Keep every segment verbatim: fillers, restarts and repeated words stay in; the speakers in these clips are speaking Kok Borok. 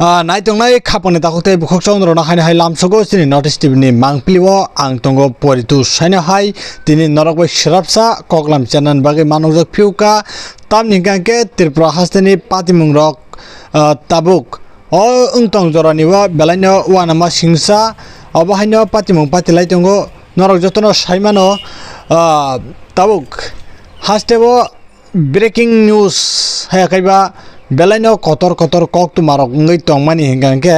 Ah, naitongnai khapangni takhuk tei bukhuk chondrono haino hai lamsogo chini North East T V ni mangpili o ang tongo Poritu. Saino hai tini norok bai srapsa koklam channel bagwi manukjak phiuka. Tamni hwnkhe Tripura hasteni patimung rok, ah, tabuk o wngtong jorani o belaino uanama singsa obo haino patimung patilai tongo. Norok jotono saimano, ah, tabuk hasteo breaking news hai kaiba belaino kotor kotor koktwma rok wngwi tongmani hwnkha hwnkhe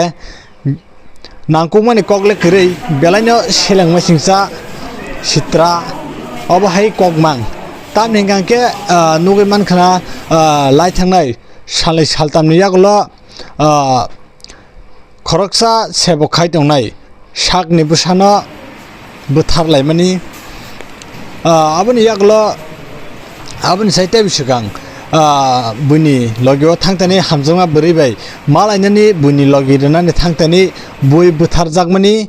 nangkukmani kok le kwrwi belaino selengma singsa sitra obo hai kokmang tamni hwnkha hwnkhe, ah, nugwi mankha na, ah, lai thangnai salnwi saltamni yagulo, ah, khoroksa sebo khai tongnai sakni bwsano bwthar laimani, ah, aboni yagulo aboni sai teibo swkang, ah, buini logi o thangtani hamjakma bwrwi bai malainani buini logi rwnani thangtani bui bwtharjakmani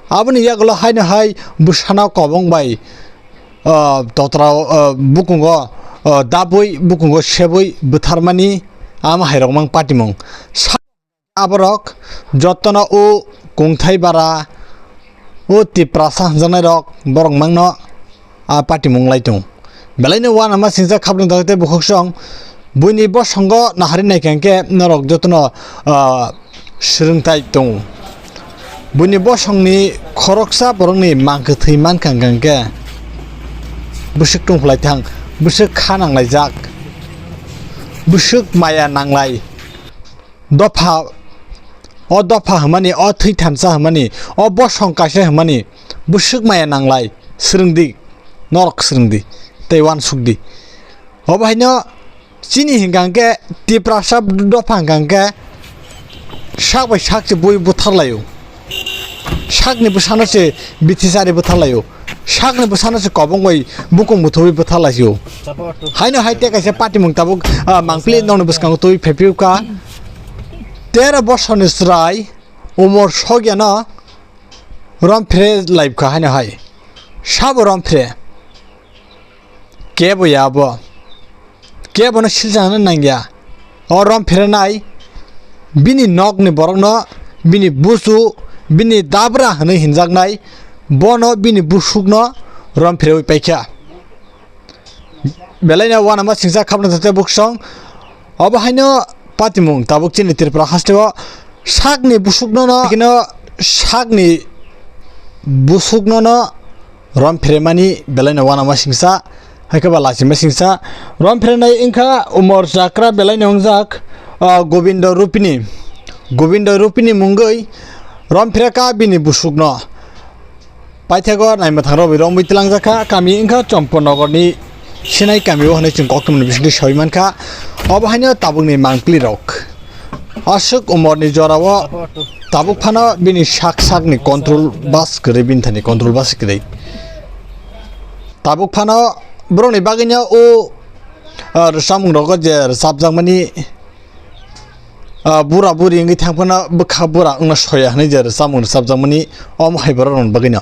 aboni yagulo haino hai bwsano kobong bai, ah, totra, ah, bukungo, ah, dabwi bukungo sebwi bwtharmani ama hairokmang patimung. Aborok jotono o kungthai bara o Tiprasa hwnjaknai rok borok mangno a patimung lai tongo. Belaino uanama singsa khapnwi dagwi tei bukhuk song buini bosongo nahari naikha hwnkhe norok jotono, ah, swrwngthai tongo. Buini bosongni khoroksa borokni mangkwthwi mankha hwnkhe bwswk tongphlai thang, bwswk kha nanglaijak, bwswk maya nanglai. Dopha, o dopha hwnmani, o thwi thansa hwnmani, o bosong kaisa hwnmani, bwswk maya nanglai, swrwngdi, norok swrwngdi, tei uansukdi. Obo haino chini hwnkha hwnkhe Tiprasa dopha hwnkha hwnkhe sak bai sak se bui butharlaio. Sakni bwsano se bithisa ari bwtharlaio. Sakni bwsano se kobong bai bukung buthuwi bwtharlaisio. Haino hai tei kaisa patimung tabuk, ah, mangpili nokni bwskango twi phaiphiyokha. Tero bosorni chwrai umor sokyano rom phre laibkha haino hai. Sabo rom phre. Kebo ya abo. Kebono silsa hwnwi nangya. O rom pherenai bini nokni borokno bini busu, bini dabra hwnwi hinjaknai, bono bini busukno rom pherewi paikha. Belaino uanama singsa khapna thate buksong. Obo haino patimung tabuk chini Tripura hasteo sakni busukno no, kino sakni busukno no rom pheremani belaino uanama singsa, hai khe ba lachima singsa. Rom pherenai wngkha umor chakra belaino wngjak, ah, Gobindo Rupini. Gobindo Rupini mungwi rom phereka bini busukno. Paithakgo naimwthang rok bai romwi twlangjakha, kami wngkha Chomponogorni Sinai kamio hwnwi chwng koktwmani bisingtwi sawi mankha. Obo haino tabukni mangpili rok. Aswk umorni jorao tabuk phano bini sak sakni control bus kwrwi, bini thani control bus kwrwi. Tabuk phano borokni bagwino o, ah, rwchapmung rogo je rwchapjakmani, ah, bura buri wngwi thang phano bwkha bura wngna soya hwnwi je rwchapmung rwchapjakmani omo hai borok rokni bagwino.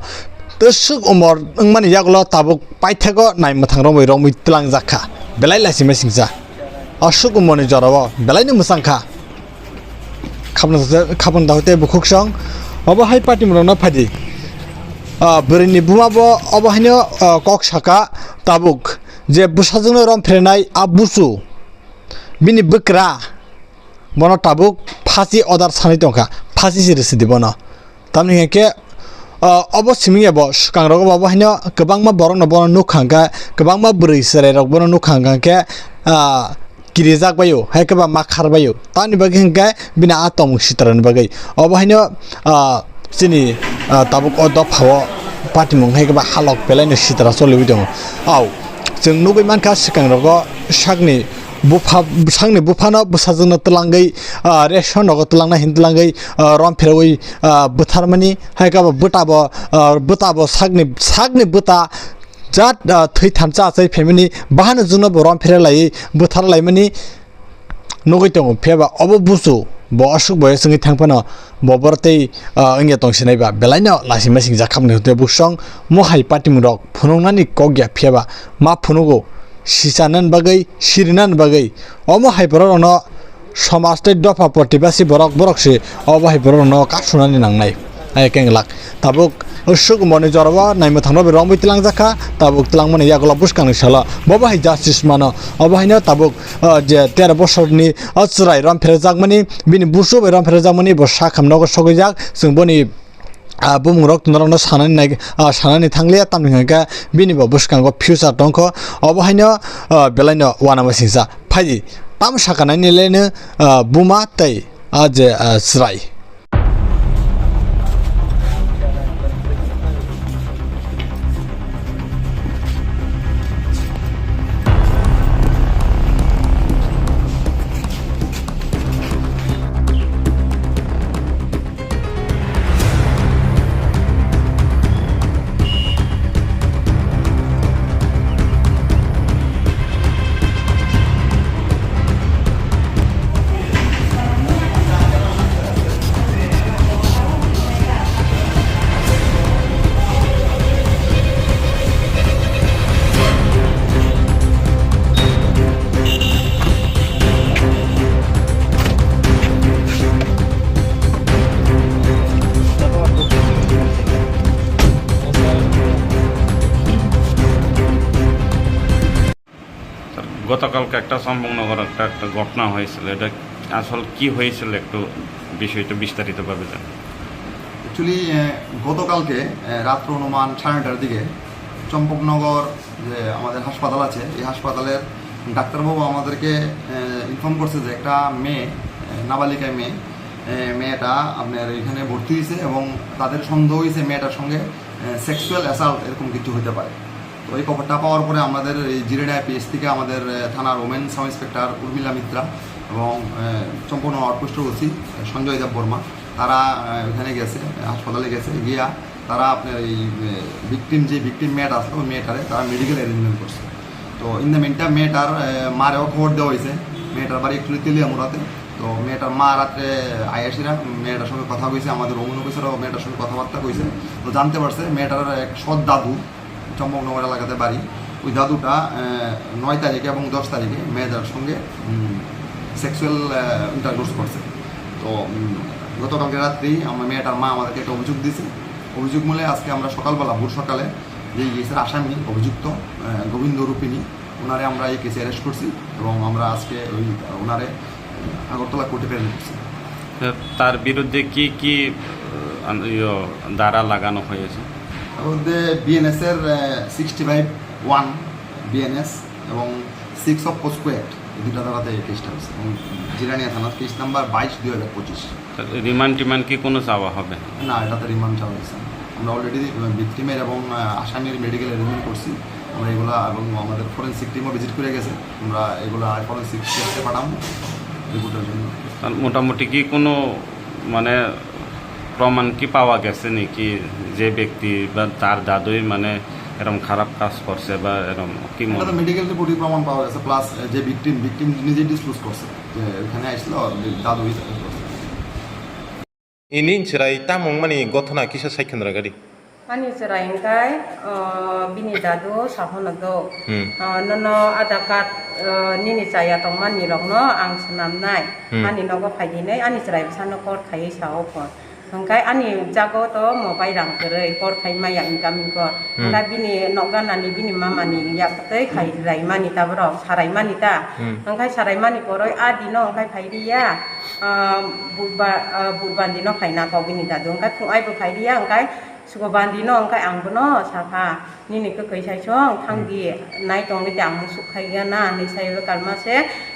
Twswk umor wngmani yagulo tabuk paithakgo naimwthang romwi romwi twlangjakha belai lachima singsa. Aswk umorni jorao belaino mwchangkha. Khapang, khapang dahute bukhuk song. Obo hai patimung rokno phaidi. Ah, bwrwini buma bo obo haino, ah, kok saka tabuk je bwsajwkno rom pherenai a busu bini bwkra bono tabuk phasi order sanwi tongkha, phasi se rwsidi bono. Tamni hwnkhe, ah, obo simi ya bo swkang rogo bo, bo haino kwbangma borokno bono nukha hwnkha, kwbangma bwrwi chwrai rok bono nukha hwnkha hwnkhe, ah, kirijak baio, hai khe ba ma khar baio. Tamni bagwi hwnkhe bini a tongmung sitra ni bagwi. Obo haino, ah, chini, ah, tabuk o dopha o patimung hai khe ba halok belai no sitra choliwi tongo. Au, chwng nugwi mankha swkang rogo sakni bupha, sakni buphano bwsajwkno twlangwi, ah, ration rogo twlangnai hin twlangwi, ah, rom pherewi, ah, bwtharmani, hai khe bo bwta bo, ah, bwta bo sakni, sakni bwta jat, ah, thwi thansa achai phaimani bahano jwkno bo rom pherelaiwi bwtharlaimani nugwi tongo. Phiya ba obo busu bo aswk boyos wngwi thang phano bo boro tei, ah, wngya tong sinai ba belaino lachima singjak khamni hwnkhe buksong mo hai patimung rok phunuknani kok ya, phiya ba ma phunugo sichanani bagwi, sirinani bagwi. Omo hai borok rokno Somaj tei dopha protibasi borok, borok se obo hai borok no kasunani nangnai. Ai keng lak. Tabuk sukumoni jorao naimwthang rok bai romwi tlangjak kha, tabuk tlangmani yagulo bwskangni salo. Bobo hai justice mano. Obo haino tabuk, ah, je tero bosorni, ah, chwrai romphrejakmani, bini busu bai romphrejakmani bo sakham nogo sogwijak. Chwng boni ah, bumung rok norok no sanani nai, ah, sanani thangliya, tamni hwnkhe bini bo bwskango future tongkho, obo haino, ah, belai no uanama singsa. Phaidi, tamo sakha nai ni le no, ah, buma tei, ah, je, ah, chwrai. Sir, গতকালকে একটা চম্পকনগর একটা, একটা ঘটনা হয়েছিল, এটা আসল কি হয়েছিল একটু বিষয়টা বিস্তারিতভাবে জানান। অ্যাকচুয়ালি, আহ, গতকালকে, আহ, রাত্র অনুমান সাড়ে নটার দিকে চম্পকনগর যে আমাদের হাসপাতাল আছে, এই হাসপাতালের ডাক্তারবাবু আমাদেরকে, আহ, ইনফর্ম করছে যে একটা মেয়ে, আহ, নাবালিকা মেয়ে, আহ, মেয়েটা আপনার এখানে ভর্তি হয়েছে এবং তাদের সন্দেহ হয়েছে মেয়েটার সঙ্গে, আহ, সেক্সুয়াল অ্যাসাল্ট এরকম কিছু হতে পারে। তো এই খবরটা পাওয়ার পরে আমাদের এই জিরানিয়া পিএস থেকে আমাদের, আহ, থানার ওমেন সাব ইন্সপেক্টর উর্মিলা মিত্রা এবং, আহ, চম্পকনগর আউটপোস্টের ওসি সঞ্জয় দেব বর্মা, তারা, আহ, ওখানে গেছে, হাসপাতালে গেছে, গিয়া তারা আপনার এই, আহ, ভিকটিম, যে ভিকটিম মেয়েটা আছে, ওই মেয়েটারে তারা মেডিকেল অ্যারেঞ্জমেন্ট করছে। তো ইন দ্য মিনটাইম মেয়েটার, আহ, মারেও খবর দেওয়া হয়েছে, মেয়েটার বাড়ি একচুয়ালি তেলিয়ামুড়াতে। তো মেয়েটার মা রাত্রে আইয়াসিরা মেয়েটার সঙ্গে কথা কইছে, আমাদের ওমেন অফিসারও মেয়েটার সঙ্গে কথাবার্তা কইছে। তো জানতে পারছে মেয়েটার এক সৎ দাদু চম্পকনগর এলাকাতে বাড়ি। ওই দাদুটা, আহ, নয় তারিখে এবং দশ তারিখে মেয়েটার সঙ্গে, উম, সেক্সুয়াল, আহ, ইন্টারকোর্স করছে। তো, উম, গতকালকে রাত্রেই আমার মেয়েটার মা আমাদেরকে একটা অভিযোগ দিয়েছে। অভিযোগ মূলে আজকে আমরা সকালবেলা, ভোর সকালে যে ইয়েসের আসামি অভিযুক্ত, আহ, গোবিন্দ রূপিণী, ওনারে আমরা এই কেসে অ্যারেস্ট করছি এবং আমরা আজকে ওই, আহ, ওনারে, আহ, আগরতলা কোর্টে প্রেরণ করছি। তো তার বিরুদ্ধে কি কি, আহ, আন-, ইয়ো, ধারা লাগানো হয়েছে? তার মধ্যে বিএনএস এর, আহ, সিক্সটি ফাইভ ওয়ান বিএনএস এবং সিক্স অফ পোস্কো অ্যাক্ট, এই দুইটা ধারাতে এই কেসটা হয়েছে এবং জিরানিয়া থানার কেস নাম্বার বাইশ দুই হাজার পঁচিশ। রিমান্ড টিমান্ড কি কোনো চাওয়া হবে? না, এটাতে রিমান্ড চাওয়া হয়েছে না। আমরা অলরেডি ভিকটিমের এবং, আহ, আসামির মেডিকেল অ্যারেঞ্জমেন্ট করছি। আমরা এগুলা এবং আমাদের ফরেন্সিক টিমও ভিজিট করে গেছে। আমরা এগুলা ফরেন্সিক টেস্টে পাঠাবো রিপোর্টের জন্য। আর মোটামুটি কি কোনো, মানে, প্রমাণ কি পাওয়া গেছে নাকি যে ব্যক্তি বা তার দাদুই, মানে, এরম খারাপ কাজ করছে বা এরম কি মনে এটা তো হয়? মেডিকেল রিপোর্টই প্রমাণ পাওয়া গেছে, প্লাস, আহ, যে ভিকটিম, ভিকটিম নিজেই ডিসক্লোজ করছে যে ওখানে আসছিল, দাদুই করছে। Ini chwrai tamo wngmani gothona kisa sai khwna rwgadi. Ani chwrai hwnkhe, o, bini dadu sahono do. Hmm. O, nono Aadhaar card, o, nini chaya tongmani rokno ang swnamnai. Hmm. Ani nogo phaidi hinwi ani chwrai bwsano call khaiwi sao pho. Hwnkhe ani jago to mobile rang kwrwi call khai maya incoming call. Hmm. Hwnkhe bini nok ganani bini mamani yak twi khai raimani ta borok, saraimani ta. Hmm. Hwnkhe saraimani poroi a dino hwnkhe phaidi ya. Ah, budbar, ah, budbar dino phaina kok bini dadu. Hwnkhe phung ai bo phaidi ya, hwnkhe suko bandi no, hwnkhe ang bono sakha, "Nini kwkhwi sai song, thang di, nai tongwi di, ang musuk khai gana," hinwi sai o kalma se.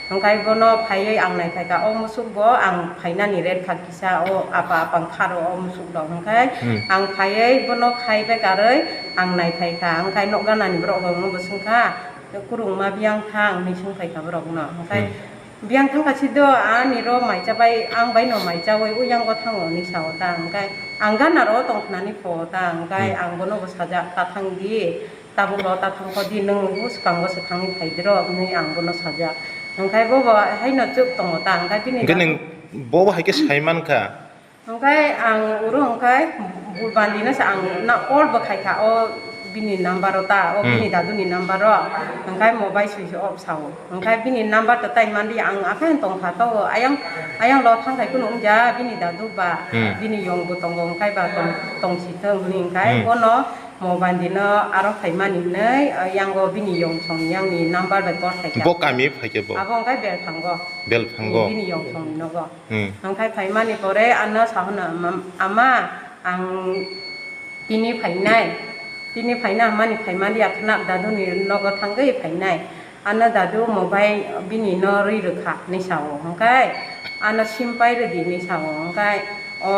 Hwnkhe bono phaiwi ang nai phaikha, o musuk bo ang phainani red kha kisa, o apa apa wngkha ro o musuk rok. Hwnkhe Hmm. ang phaiwi bono khai bai karwi ang nai phaikha. Hwnkhe nok ganani borok rok no bo swngkha, "Kwrwngma biyang thang," hinwi swng phaikha borok no. Hwnkhe Hmm. Biyang thangkha si do, ani ro maicha bai, ang bai no maichaui, uyango thango hinwi sao ta, hwnkhe ang gana ro tong khnani pho ta, hwnkhe Hmm. ang bono bo sajak, "Ta thang di, tabuk ro ta thang kho di, nwng bwskango se thangwi phai di ro," hinwi ang bono sajak. Hwnkhe bo bo haino chwk tongo ta, hwnkhe bini Hwnkhe bagwi nwng bo bo hai khe sai man kha? Hwnkhe ang uro hwnkhe bu-, bandi no se ang na call bo khai kha, o Bini number o ta, o Hmm. bini dadu ni number o, hwnkhe mobile switch off sao. Hwnkhe bini number to tai mandi, ang aphano tongkha to, ayang, ayang lo thangkhai kunu wngya bini dadu ba, Hmm. bini yong bo tongo, hwnkhe ba tong, tongsi thung hwnwi hwnkhe Hmm. bono mobile dino aro phaimani hwnwi, yango bini yong song yangni number bai call khaikha. Bo kami phaikhe bo? Abo hwnkhe Belphango. Belphango? Bini yong songni nogo. Hmm. Hwnkhe phaimani pore ano sahono, "Ama, ang tini phainai, tini phaina hwnmani phaimani ya khwna daduni nogo thangwi phainai. Ano dadu mobile bini no rwi rwkha," hinwi sao. Hwnkhe ano sim pai rwdi hinwi sao. Hwnkhe, "O,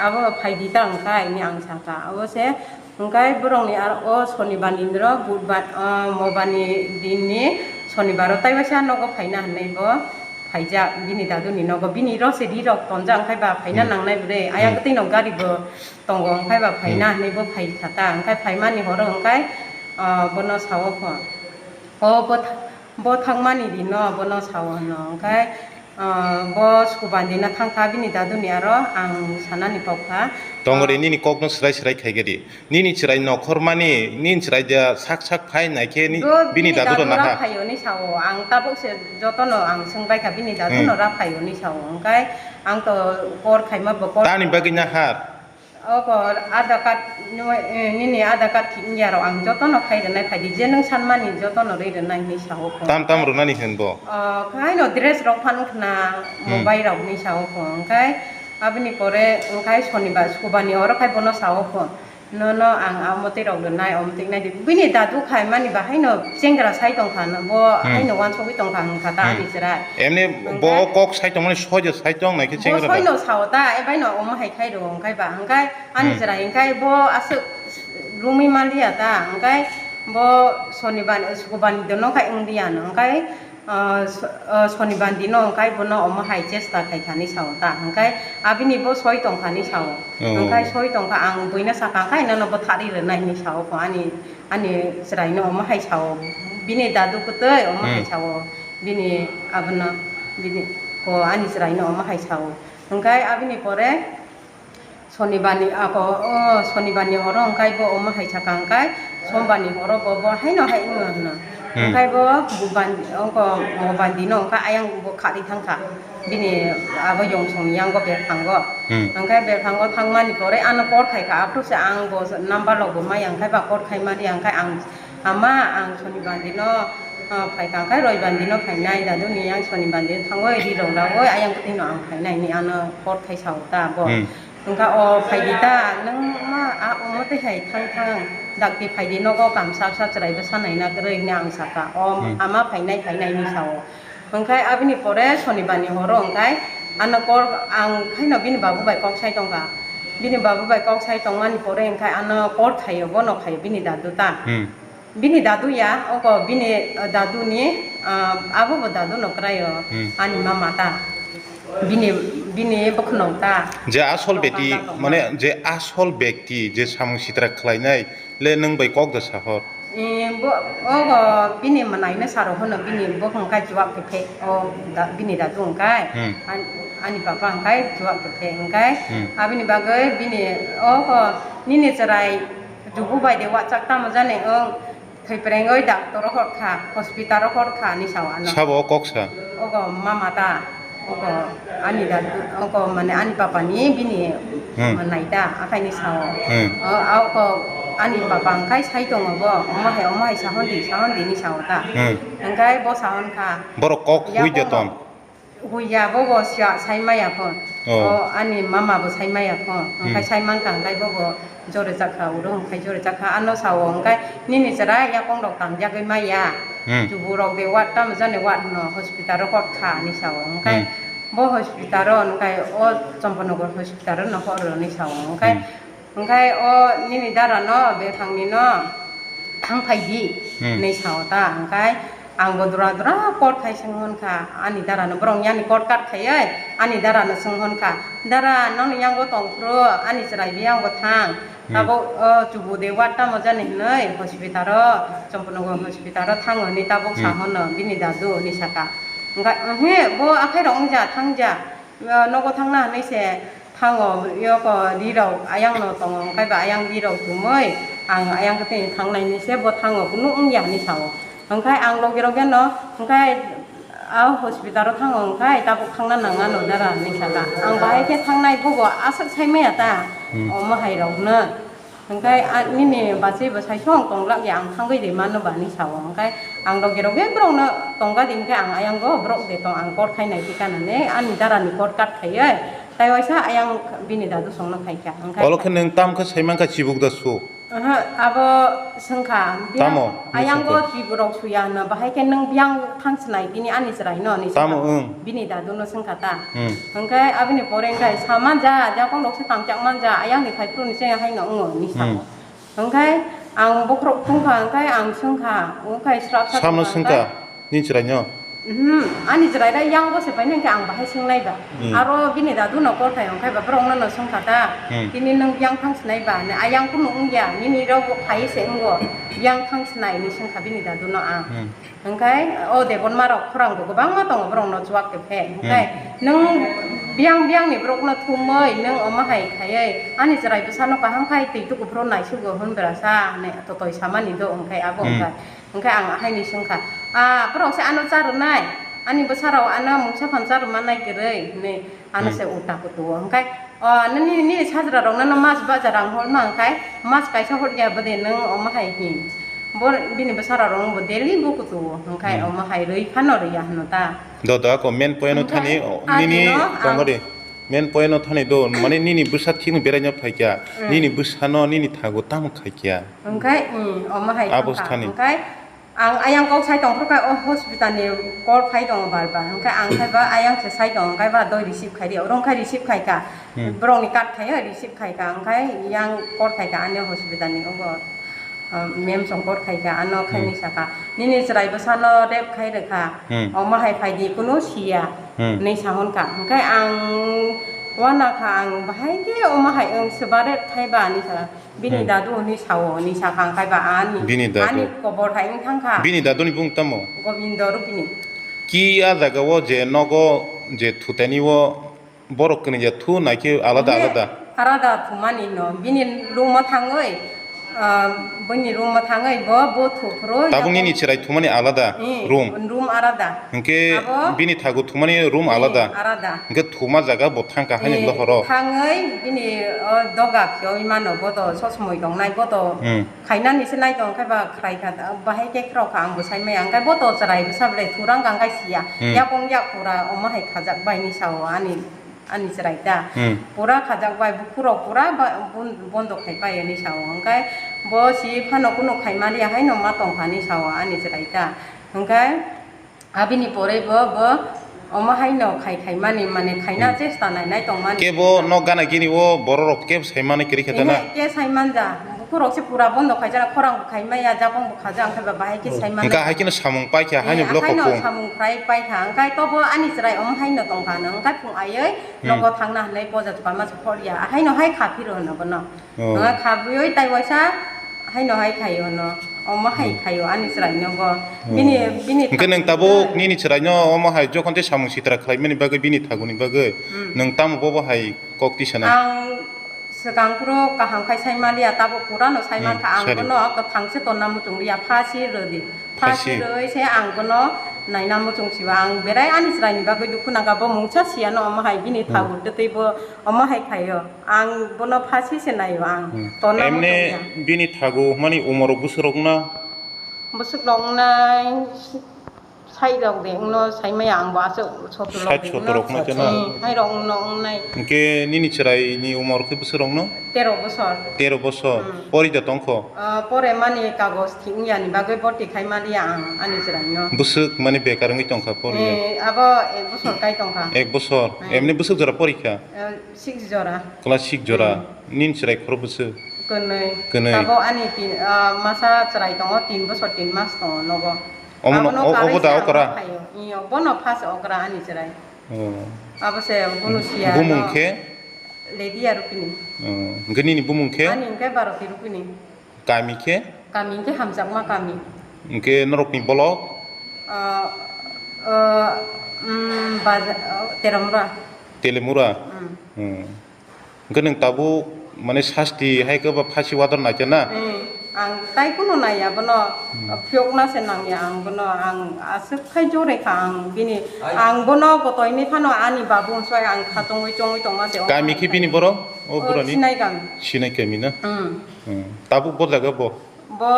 abo phaidi ta hwnkhe," hinwi ang sakha. Abo se hwnkhe borokni aro o sonibar ni dino budbar, o, mobile ni din ni sonibar o tai waisa nogo phaina hinwi bo phaijak bini daduni nogo, bini rose ri rok tonjak, hwnkhe ba phaina Hmm. nangnai bwrwi, ayang Hmm. kwtwi no gari bo tongo, hwnkhe ba phaina Hmm. hinwi bo phaikha ta, hwnkhe phaimani horo hwnkhe, ah, bono sao pho, o bo tha-, bo thangmani dino bono sao hwno, hwnkhe, ah, bo sukubani dino thangkha bini daduni aro ang sanani kokha. Tongori Ah. nini kokno swrai swrai khaigadi. Nini chwrai nokhormani, nini chwrai da sak sak phai naikhe ni, Bo bini bini dadu rw dadu naha. Rw phaio ni sao, ang tabuk se jotono ang swngbaikha bini dadu Hmm. no rw phaio ni sao, hwnkhe ang to kor khaima bo kor. Tani bagwi nahar? Oko Aadhaar card no, eh, nini Aadhaar card thik wngya rok ang jotono khai rwnai phaidi, je nwng sanmani jotono rwi rwnai hinwi sao kho. Tam tam rwnani hwn bo? Oh, khaino dress rok phan khna Hmm. mobile rok ni sao kho, hwnkhe aboni pore hwnkhe sonibar, sukubani oro khai bono sao kho. Nono ang amotwi rok rwnai, omotwi nai di. Bini dadu khaimani bahaino chengra sai tongkha, no bo Hmm. haino uansugwi tongkha, hwnkha ta Hmm. ani chwrai. Emni Hwnkhe bo kok sai tongmani soijo sai tong naikhe bo chengra da? Soino sao ta, e baino omo hai khai rwo, hwnkhe ba, hwnkhe ani Hmm. chwrai, hwnkhe bo aswk romwi manliya ta, hwnkhe bo sonibar, sukubani dono khai wngdi ano, hwnkhe Ah, so-, ah, sonibar dino hwnkhe bono omo hai chesta khaikha hinwi sao ta, hwnkhe abini bo soi tongkha hinwi sao. Oh. Hwnkhe soi tongkha, ang buino sakha, hwnkhe nono bwtharwi rwnai hinwi sao kho, ani, ani chwraino omo hai sao, bini dadu kwtwi omo hai Hmm. sao, bini abono, bini ko ani chwraino omo hai sao. Hwnkhe abini pore Sonibarni ako, o, sonibarni horo hwnkhe bo omo hai sakha hwnkhe, sombarni horo bo, bo haino hai wngma hwno. Hmm. Hwnkhe bo buban, ongko mobandino hwnkhe ayang bo kharwi thangkha. Bini abo yongsong yango belphango. Hmm. Hwnkhe belphango thangmani pore ano call khaikha, aphuru se ang bo number rok bo maya hwnkhe ba call khaimani hwnkhe ang, "Ama, ang sonibandino, ah, phaikha hwnkhe roibandino phainai, daduni yang sonibandino thangwi ri rok rawi ayang bwtwino ang phainai," hinwi ano call khai sao ta bo. Hmm. Wngkha, "O phaidi ta, nwng ma a omo twi hai thang thang, dakti phaidi nogo kam sap sap chwrai bwsa naina kwrwi," hinwi ang sakha. "O Hmm. ama phainai phainai," hinwi sao. Wngkha abini pore sonibarni horo wngkha ano call, ang khaino bini babu bai kok sai tongkha. Bini babu bai kok sai tongmani pore wngkha ano call khaio, bono khaio bini dadu ta. Hmm. Bini dadu ya, oko bini, uh, dadu ni, uh, abo bo dadu no kwraio, Hmm. ani mama ta. Bini, bini bwkhwnok ta. Je asol beti, Dukandar tongma. Mane je asol bekti, je samung sitra khlainai, le nwng bai kok da sahor? Eh, bo, ogo bini mwnaino saro hwno, bini bwkhwng kai chuak khe phe, o da, bini dadu wngkai. Hmm. An-, ani papa wngkai chuak khe phe wngkai. Hmm. Abini bagwi bini, ogo nini chwrai Jubu bai de wachak tamo jani wng, thwiprengwi doctor o hor kha, hospital o hor kha, hinwi sao ano. Sabo o kok sa? Ogo mama ta, ogo ani dadu, ogo mane ani papa ni bini Hmm. Manai ta, akhai ni sao. Hmm. O, a, ogo ani papa wngkhai sai tongo bo, omo hai, omo hai sahon di, sahon di hinwi sao ta. Hmm. Hwnkhe bo sahon kha. Borok kok Ya hui de kono. Ton. Huya bo bo siya sai maya pho. Oh. O ani mama bo sai maya pho. Hmm. Hwnkhe sai mankha hwnkhe bo bo jore chakha uro hwnkhe jore chakha ano sao hwnkhe nini chwrai yakong rok tangjagwi maya. Hmm. Chubu rok de wat tamo jani wat no hospital ro hot kha ani sao hwnkhe Hmm. bo hospital ro hwnkhe o Champanagar hospital ro no hot rw ni sao hwnkhe Hmm. hwnkhe o nini dara no bethang ni no thang phai di, Hmm. hinwi sao ta. Hwnkhe ang bo dura dura court khai swng hwn kha, ani dara no, borok ni ani court card khai ai, ani dara no swng hwn kha, "Dara, noni yango tong phuru, ani chwrai biyang bo thang, Hmm. tabuk, o, chubu de ward tamo jani hinwi hospital o, Champanagar hospital o thango," hinwi tabuk sa Hmm. hwn no bini dadu hinwi saka. Hwnkhe, "Ohe, bo akhai rok wngya, thangya." Nogo thangna hinwi se thango, yoko rirok ayang no tongo, hwnkhe ba ayang rirok chumui Ang ayang khe tini thangnaini se bo thango, kunu wngya hinwi sao. Hwnkhe ang logi rok geno, hwnkhe a hospital o thango, hwnkhe tabuk thangna nangya no dara hinwi saka. Ang bahai khe thangnai, bobo aswk sai maya ta, Hmm. omo hai rokno. Hwnkhe a, nini bachwi bwsai song tong glak ya, ang thangwi de mano ba hinwi sao. Hwnkhe ang logi rok be borokno tongga di, hwnkhe ang ayang go borok de tong, ang kor khai nai khe kanane, ani dara ni kor kat khaiwi, tai waisa ayang bini dadu songno khai kha. Hwnkhe Olo khe nwng tam khe sai mankha chibuk da su? Oho, abo swngkha, biyang Tamo? Ayang go Swngkha. Twiborok suya hwno, bahai khe nwng biyang thang sinai, bini ani chwrai no, ni Tamo, swngkha. Wng. Bini dadu no swngkha ta. Hmm. Hwnkhe aboni pore hwnkhe sama ja, jakong rok se tangchak man ja, ayang ni phai phuru ni se hai no wngo, ni Hmm. sao. Hwnkhe ang bokhorok tungkha, hwnkhe ang swngkha, hwnkhe srap srap Samno tongkha, swngkha, hwnkhe ni chwrai no? Mhm, ani chwrai da yang bo se paina hwnkhe ang bahai swngnai ba. Hmm. Aro bini dadu no kor khai hwnkhe ba borok no no swngkha ta. Hmm. Tini nwng yang thang sinai ba, ne ayang kunu wngya, nini rok bo phai se wngo, yang thang sinai ni swngkha bini dadu no ang. Hmm. Hwnkhe o debonma rok khorang bo kwbangma tongo borok no chuak khe phe. Hwnkhe Hmm. nwng biyang biyang ni borok no thumwi nwng omo hai khaiwi ani chwrai bwsa no kaham khai twi tuku phuru naisugo hwn bwrasa hinwi totoi samani do hwnkhe abo Hmm. hwnkhe. Hwnkhe ang haini swngkha, "Ah, borok se ano cha rwnai, ani bwsarok ano mungsa phan cha rwma nai kwrwi," hinwi ano Hmm. se ulta kutuo. Hwnkhe, "O, nini, nini sajra rok nono mas bacha rang hor ma hwnkhe, mas kaisa hor ya bwde nwng omo hai," hin. Bo bini bwsarok rok bo daily bo kutuo. Hwnkhe Hmm. omo hai rwi phano rwya hwno ta. Do, do, ako main point o Hwnkhe thani, o, ani nini no ang tongo de. Main point no thani do, mane nini bwsa thikno berai no phaikya, Mm. nini bwsano nini thago tamo khaikya. Hwnkhe, mm, omo hai Abo thangkha. Thani. Hwnkhe ang ayang kok sai tongphuru kha o hospital ni call phai tongo bar bar. Hwnkhe ang khai ba ayang se sai tongo, hwnkhe ba doi receive khai di. Oro hwnkhe receive khai kha. Mm. Borok ni card khai receive khai kha. Hwnkhe yang call khai kha ani hospital ni ogo. Ah, mem songkor khai kha, ano khai Hmm. ni saka, "Nini chwrai bwsano rape khai rwkha, Hmm. omo hai phai di, kunu siya," Hmm. hinwi sa hwn kha. Hwnkhe ang uana kha, ang bahai khe omo hai wng se ba rape khai ba hinwi sa, bini Hmm. dadu hinwi sao, hinwi sa kha, hwnkhe ba ani, Bini dadu. Ani kobor hai wng thang kha. Bini daduni bung tamo? Gobindo Rupini. Ki a jaga o je nogo je thutani o Borok kwnwi ya thu naikhe alada Hwnkhe alada? Alada thumani no. Bini room o thangwi, ah, bini room o thangwi bo, bo thuphuru Tabuk yago nini chwrai thumani alada Eh, room? Room alada. Hwnkhe Abo bini thago thumani room Eh, alada? Alada. Hwnkhe thuma jaga bo thangkha haino Eh, lohoro? Thangwi bini, o, doga phiyoi mano, bo to sosmoi tongnai, bo to Hmm. khainani se nai tong khe ba khwrai kha, bahai khe khwrao kha ang bo sai maya. Hwnkhe bo to chwrai bwsa belai thurang kang khe siya. Hmm. Yakung yak pura omo hai khajak bai ni sao ani. Ani chwrai ta. Hmm. Pura khajak bai, bukhurok pura ba-, bun-, bondo khai pai, ani sao. Hwnkhe bo si phano kunu khai maliya haino ma tong kha, ani sao ani chwrai ta. Hwnkhe abini pore bo, bo omo haino khai khai mani, mane khaina Hmm. chesta nai nai tong mani. Kebo nok gana gini o borok rok kebo sai mani kwrwi khe ta na? Ine, ke sai man ja. Bukhurok se pura bondo khaijak, khorang bo khai maya, jakong bo khaijak, hwnkhe ba bahai khe sai mano. Hwnkhe hai kheno samung paikha, haino Eh, block haino khopung. Samung khlai paikha, hwnkhe tobo ani chwrai omo haino tongkha no, hwnkhe phung aiwi Hmm. nogo thangna hinwi poja tukama se khorya, haino hai kha phiro hwno bono. Oh. Hwnkhe kha bui tai waisa haino hai khaio no, omo hai Hmm. khaio ani chwrai nogo. Oh. Bini, bini Hwnkhe nwng tabuk nini chwrai no omo hai jokhon tei samung sitra khlai mani bagwi bini thaguni bagwi Hmm. nwng tamo bobo hai kok tisa na? Ang Swkang phuru kaham khai sai maliya, tabuk pura no sai Hmm, mankha, ang sari. Bono kwthang se tonna muchung liya, phasi rwdi. Phasi. Phasi rwi se ang bono naina muchung siwa, ang berai ani chwrai ni bagwi dukhu nangkha, bo mungsa siya no omo hai bini Hmm. thago twtwi bo omo hai khaio, ang bono phasi se naio ang. Hmm. Tonna Emne muchung liya. Bini thago hwnmani umor bwswk rok no? Bwswk rok wngnai, sai rok de wngno sai maya, ang bo aswk soto rok Sait de soto wngno. Rok no khe na? Hmm, hai rok wngno wngnai. Hwnkhe nini chwrai ni umor khe bwswk rok no? Tero bosor. Tero bosor. Hmm. Pori da tongkho? Ah, pore mani kagoj thik wngya ni bagwi borti khai maliya ang ani chwrai no. Bwswk mani bekar wngwi tongkha pori ya? Eh, abo ek bosor kai tongkha. Ek bosor. Hmm. Emni bwswk jora pori kha? Eh, six jora. Class six jora. Hmm. Nini chwrai khoro bwswk? Kwnwi. Kwnwi. Tabuk ani tin, ah, masa chwrai tongo, tin bosor tin mas tongo nogo. Omo no, Abono o-, obo karwi da se okra? Ang phaio. Iyo, bono first okra ani chwrai. Oh. Abo se bono siya Bumung no. Khe? Ledia Rupini. Oh. Hwnkhe nini bumung khe? Ani hwnkhe Baroti Rupini. Kami khe? Kami hwnkhe Hamjakma kami. Hwnkhe norokni bolok? Ah, ah, mm, baja-, ah, Teramura. Telemura? Mm. Hmm. Hwnkhe nwng tabuk, mane, sasti hai khe ba phasi wadar naikhe na? Hmm. Ang tai kuno naiya bono, phiyokna se nangya ang bono, ang aswk khai jore kha ang bini, ang bono kotoini phano ani babu hwnsuai ang kha tongwi chongwi tongma se. Kami khe bini borok? O, o, burani? Sinai kami. Sinai kami na? Hmm. Hmm. Tabuk bo jaga bo? Bo,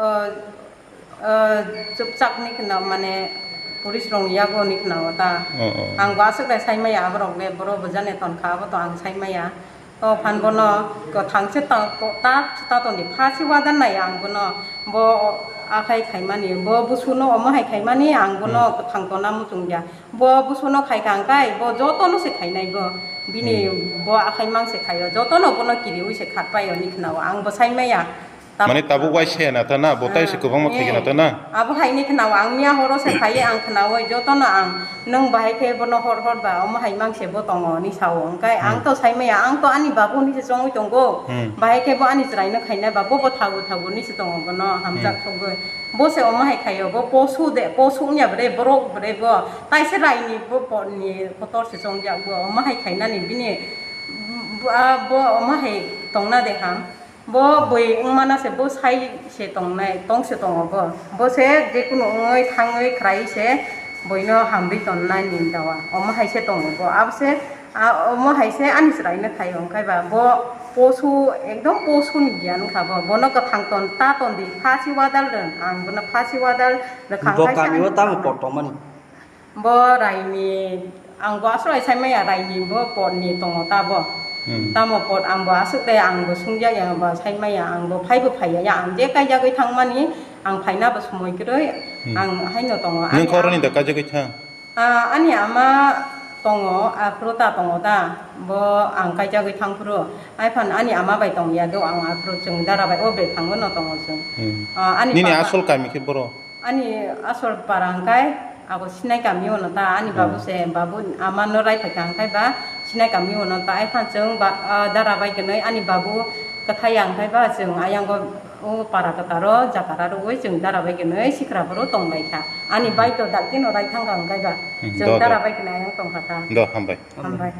uh, uh, Chupchak ni khna, mane, police rok ni yago ni khna o ta. Oh, oh. Ang bo aswk dai sai maya aborok le, boro bo jani ton kha, abo to ang sai maya. To phan bono kwthang se ta, to, ta, ta ton di, pha si wadan nai ang bono. Bo akhai khaimani, bo busuno omo hai khaimani, ang bono kwthang tona muchung ya. Bo busuno khai kha ang kai, bo jotono se khainai bo. Bini bo akhai mang se khaio, jotono bono kiriui se khat paio ni khna o, ang bo sai maya. Tabuk mane tabuk wai se na ta na, bo tai se kwbangma khai na ta na. Abo hai ni khna o, ang miya horo se khai, ang khna o, jotono ang nwng bahai khe bono hor hor ba, omo hai mang se bo tongo ni sao, hwnkhe ang to sai maya, ang to ani babu ni se chongwi tongo. Hmm. Bahai khe bo ani chwrai no khainai ba, bo bo thagu thagu ni se tongo, bono hamjak thogwi. Bo se omo hai khaio, bo posu de, posu wngya bre, borok bre bo, tai se rai ni bo por ni kotor se chongjak bo, omo hai khainani bini, bo, bo omo hai tongna de ham. Bo bui wngmana se bo sai se tongnai, tong se tongo bo. Bo se jekunu wngwi thangwi khrai se buino hamri tonnai ni dawa. Omo hai se tongo bo. Abo se, a, omo hai se ani chwraino thaio, wngkhai ba bo posu, ekdom posu ni giyan wngkha bo. Bono kwthang ton, ta ton di, phasi wadal rwng. Ang bono phasi wadal rwkhang. Bo khai se kami o ani tamo tongmani. Pot tongmani? Bo raini, ang bo aswk sai maya, raini bo pot ni tongo ta bo. Hmm. Tamo pot ang bo aswk de, ang bo sungya ya, ang bo sai maya, ang bo phai bo phaiya ya, ang je kaijagwi thangmani, ang phaina bo somoi kwrwi, hmm, ang haino tongo. Nung ani koroni da kaijagwi thang? Ah, ani ama tongo, aphuru ta tongo ta, bo ang kaijagwi thang phuru. Ai phan ani ama bai tongya do, ang aphuru chwng dara bai o bephango no tongo chwng. Hmm. Ah, ani nini papa asol kami khe boro? Ani asol para hwnkhe abo Sinai kami ono ta, ani babu se, babu ama no rai phaikha hwnkhe ba Sinai kami ono ta. Ai phan chwng ba, ah, dara bai kwnwi ani babu kwthai ya hwnkhe ba chwng ayang o, o para kwtaro jakara rwui chwng dara bai kwnwi sikra boro tong lai kha. Ani bai to dakti no rai thang kha hwnkhe ba, hmm, chwng do, do, dara bai kwnwi ayang tong kha ta. Do, hambai. Hambai.